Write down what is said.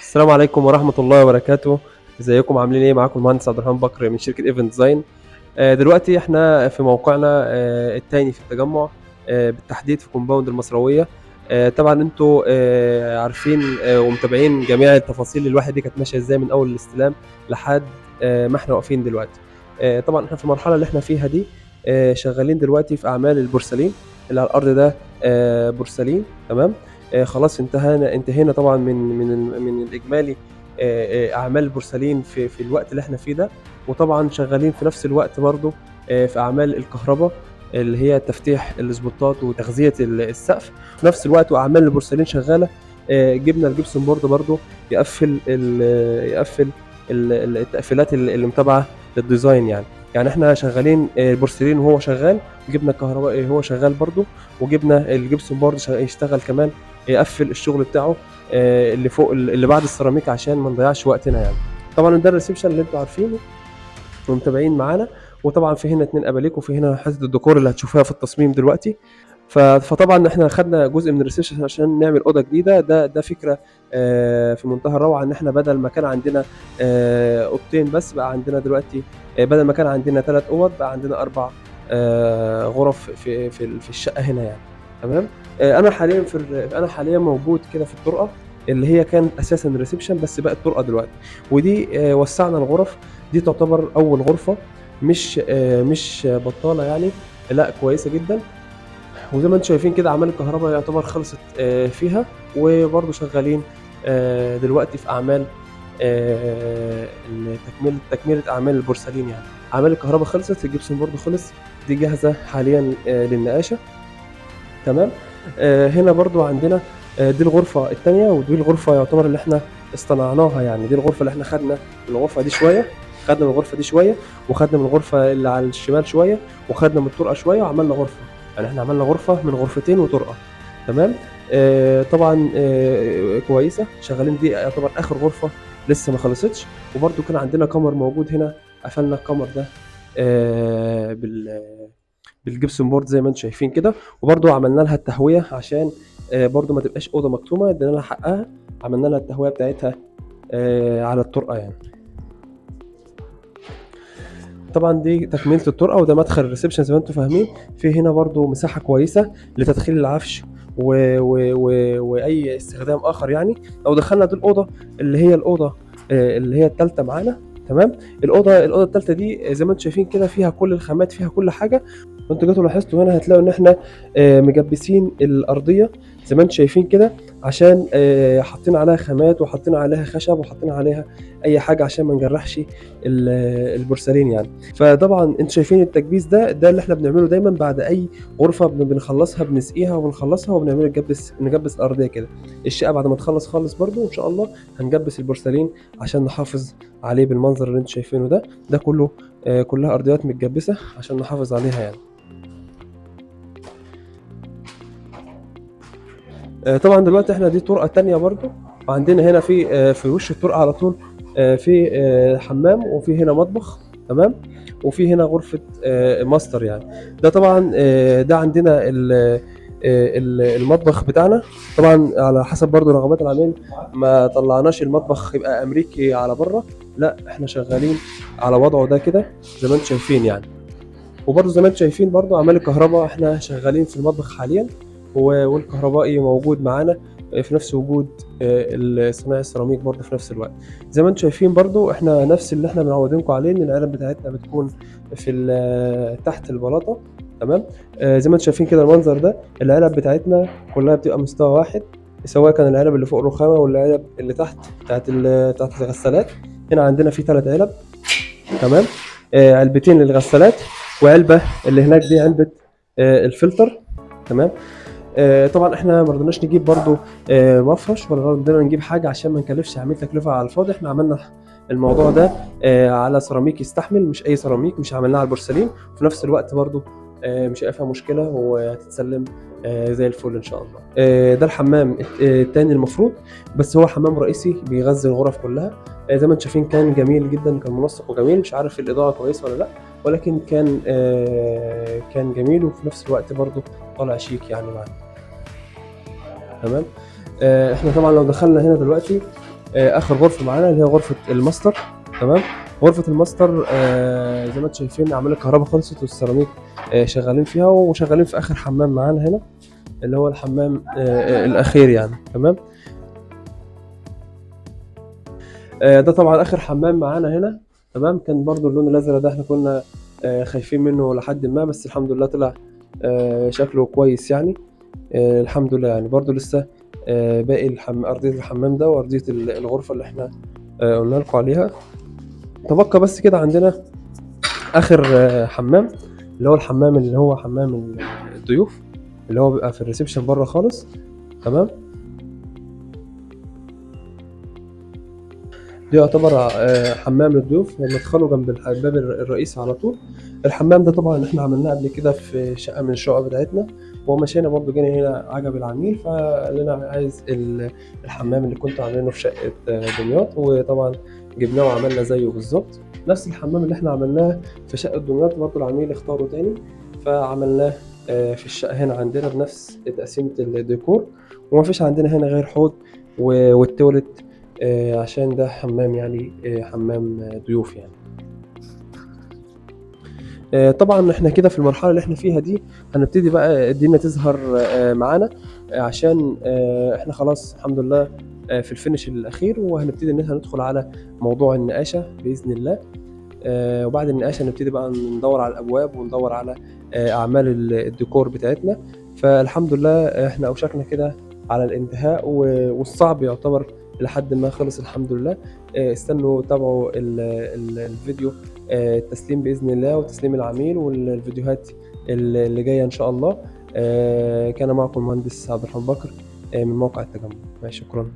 السلام عليكم ورحمة الله وبركاته. ازيكم عاملين ايه؟ معاكم المهندس عبد الرحمن بكر من شركة ايفنت ديزاين. دلوقتي احنا في موقعنا التاني في التجمع، بالتحديد في compound المصراوية. طبعا انتوا عارفين ومتابعين جميع التفاصيل الواحد دي كانت ماشية ازاي من اول الاستلام لحد ما احنا واقفين دلوقتي. طبعا احنا في المرحلة اللي احنا فيها دي شغالين دلوقتي في اعمال البورسلين اللي على الارض ده، بورسلين. تمام. خلاص انتهينا طبعا من الاجمالي اعمال البورسلين في الوقت اللي احنا فيه ده، وطبعا شغالين في نفس الوقت برضو في اعمال الكهرباء اللي هي تفتيح الاسبوتات وتغذية السقف في نفس الوقت، واعمال البورسلين شغالة. جبنا ال gypsum board برضو يقفل التقفيلات اللي متابعه لل design. يعني احنا شغالين البورسلين وهو شغال، جبنا الكهربائي وهو شغال برضو، وجبنا ال gypsum board يشتغل كمان يقفل الشغل بتاعه اللي فوق اللي بعد السيراميك عشان ما نضيعش وقتنا. يعني طبعا ده ال reception اللي انتوا عارفينه ومتابعين معانا، وطبعا في هنا 2 اباليك، وفي هنا حتة الديكور اللي هتشوفوها في التصميم دلوقتي. فطبعا احنا خدنا جزء من ال reception عشان نعمل اوضة جديدة. ده فكرة في منتهى الروعة، ان احنا بدل ما كان عندنا اوضتين بس بقى عندنا دلوقتي، بدل ما كان عندنا 3 اوض بقى عندنا 4 غرف في الشقة هنا يعني. تمام. انا حاليا موجود كده في الطرقه اللي هي كانت اساسا reception بس بقت طرقه دلوقتي، ودي وسعنا الغرف. دي تعتبر اول غرفة، مش بطاله يعني، لا كويسة جدا. وزي ما انتم شايفين كده اعمال الكهرباء يعتبر خلصت فيها، وبرضو شغالين دلوقتي في اعمال تكمله اعمال البورسلين. يعني اعمال الكهرباء خلصت، ال gypsum board خلص، دي جاهزة حاليا للنقاشه. تمام. هنا برضو عندنا دي الغرفة الثانية، ودي الغرفة يعتبر اللي احنا اصطنعناها. يعني دي الغرفة اللي احنا خدنا من الغرفة دي شوية، خدنا من الغرفة دي شوية، وخدنا من الغرفة اللي على الشمال شوية، وخدنا من الطرقه شوية، وعملنا غرفة. يعني احنا عملنا غرفة من غرفتين وطرقه. تمام. طبعا كويسة شغالين. دي يعتبر اخر غرفة لسه ما خلصتش. وبرضو كان عندنا كمر موجود هنا، قفلنا الكمر ده بال gypsum board زي ما انتم شايفين كده، وبرضو عملنا لها التهويه عشان برضو ما تبقاش اوضة مكتومة، ادينا لها حقها، عملنا لها التهويه بتاعتها على الطرقه. يعني طبعا دي تكمله الطرقه، وده مدخل ال reception زي ما انتم فاهمين. في هنا برضو مساحة كويسة لتدخيل العفش و و و واي استخدام اخر. يعني لو دخلنا دي الاوضة اللي هي الاوضة اللي هي الثالثة معانا. تمام. الاوضة الثالثة دي زي ما انتم شايفين كده فيها كل الخامات، فيها كل حاجة. وانتوا جيتوا لاحظتوا هنا هتلاقوا ان احنا مجبسين الارضية زي ما انتم شايفين كده، عشان حاطين عليها خامات وحاطين عليها خشب وحاطين عليها اي حاجة عشان ما نجرحش البورسلين يعني. فطبعا انتوا شايفين التكبيس ده اللي احنا بنعمله دايما بعد اي غرفة بنخلصها، بنسقيها وبنخلصها وبنعمل نجبس الارضية كده. الشقة بعد ما تخلص خالص برضو ان شاء الله هنجبس البورسلين عشان نحافظ عليه بالمنظر اللي انتوا شايفينه ده. ده كله كلها ارضيات متجبسه عشان نحافظ عليها يعني. طبعا دلوقتي احنا دي طرقه تانية برضو، وعندنا هنا في وش الطرقه على طول في حمام، وفي هنا مطبخ. تمام. وفي هنا غرفة ماستر يعني. ده طبعا ده عندنا المطبخ بتاعنا. طبعا على حسب برضو رغبات العميل، ما طلعناش المطبخ يبقى امريكي على بره، لا احنا شغالين على وضعه ده كده زي ما انتم شايفين يعني. وبرضو زي ما انتم شايفين برضو اعمال الكهرباء احنا شغالين في المطبخ حاليا، والكهربائي موجود معانا في نفس وجود صناعي السيراميك برضو في نفس الوقت. زي ما انتم شايفين برضو احنا نفس اللي احنا معودينكم عليه، ان العلب بتاعتنا بتكون في تحت البلاطه. تمام. زي ما انتم شايفين كده المنظر ده، العلب بتاعتنا كلها بتبقى مستوى واحد، سواء كان العلب اللي فوق الرخامه والعلب اللي تحت بتاعت الغسالات. هنا عندنا في 3 علب. تمام. علبتين للغسالات، وعلبة اللي هناك دي علبة الفلتر. تمام. طبعا احنا ما رضيناش نجيب برضو مفرش، ولا رضينا نجيب حاجة عشان ما نكلفش عميل تكلفة على الفاضي. احنا عملنا الموضوع ده على سيراميك يستحمل، مش اي سيراميك، مش عملناه على البورسلين. وفي نفس الوقت برضو مش هيبقى فيها مشكلة وهتتسلم زي الفل ان شاء الله. ده الحمام التاني المفروض، بس هو حمام رئيسي بيغذي الغرف كلها. زي ما انتم شايفين كان جميل جدا، كان منسق وجميل. مش عارف الاضاءة كويسة ولا لا، ولكن كان جميل، وفي نفس الوقت برضو طالع شيك يعني معانا. تمام. احنا طبعا لو دخلنا هنا دلوقتي اخر غرفة معانا اللي هي غرفة الماستر. تمام. غرفة الماستر زي ما انتم شايفين اعمال الكهرباء خلصت والسيراميك شغالين فيها، وشغالين في اخر حمام معانا هنا اللي هو الحمام الاخير يعني. تمام. ده طبعا اخر حمام معانا هنا. تمام. كان برضو اللون الازرق ده احنا كنا خايفين منه لحد ما، بس الحمد لله طلع شكله كويس يعني. الحمد لله يعني. برضو لسه باقي ارضية الحمام ده وارضيه الغرفة اللي احنا قلنا لكم عليها. تبقى بس كده عندنا اخر حمام اللي هو الحمام اللي هو حمام الضيوف اللي هو بيبقى في ال reception بره خالص. تمام. دي يعتبر حمام للضيوف، مدخله جنب الباب الرئيسي على طول. الحمام ده طبعا احنا عملناه قبل كده في شقه من الشقق بتاعتنا، ومشينا برضو جينا هنا عجب العميل فقال لنا عايز الحمام اللي كنتوا عاملينه في شقه دمياط، وطبعا جبناه وعملنا زيه بالظبط. نفس الحمام اللي احنا عملناه في شقه دمياط برضو العميل اختاره تاني، فعملناه في الشقة هنا عندنا بنفس تقسيمه الديكور. وما فيش عندنا هنا غير حوض والتواليت، عشان ده حمام يعني، حمام ضيوف يعني. طبعا احنا كده في المرحلة اللي احنا فيها دي هنبتدي بقى الدنيا تظهر معانا، عشان احنا خلاص الحمد لله في ال finish الاخير، وهنبتدي ان احنا ندخل على موضوع النقاشه باذن الله. وبعد النقاشه نبتدي بقى ندور على الابواب وندور على اعمال الديكور بتاعتنا. فالحمد لله احنا اوشكنا كده على الانتهاء، والصعب يعتبر لحد ما خلص الحمد لله. استنوا تابعوا الفيديو، التسليم بإذن الله وتسليم العميل والفيديوهات اللي جاية إن شاء الله. كان معكم المهندس عبد الرحمن بكر من موقع التجمع. شكرا.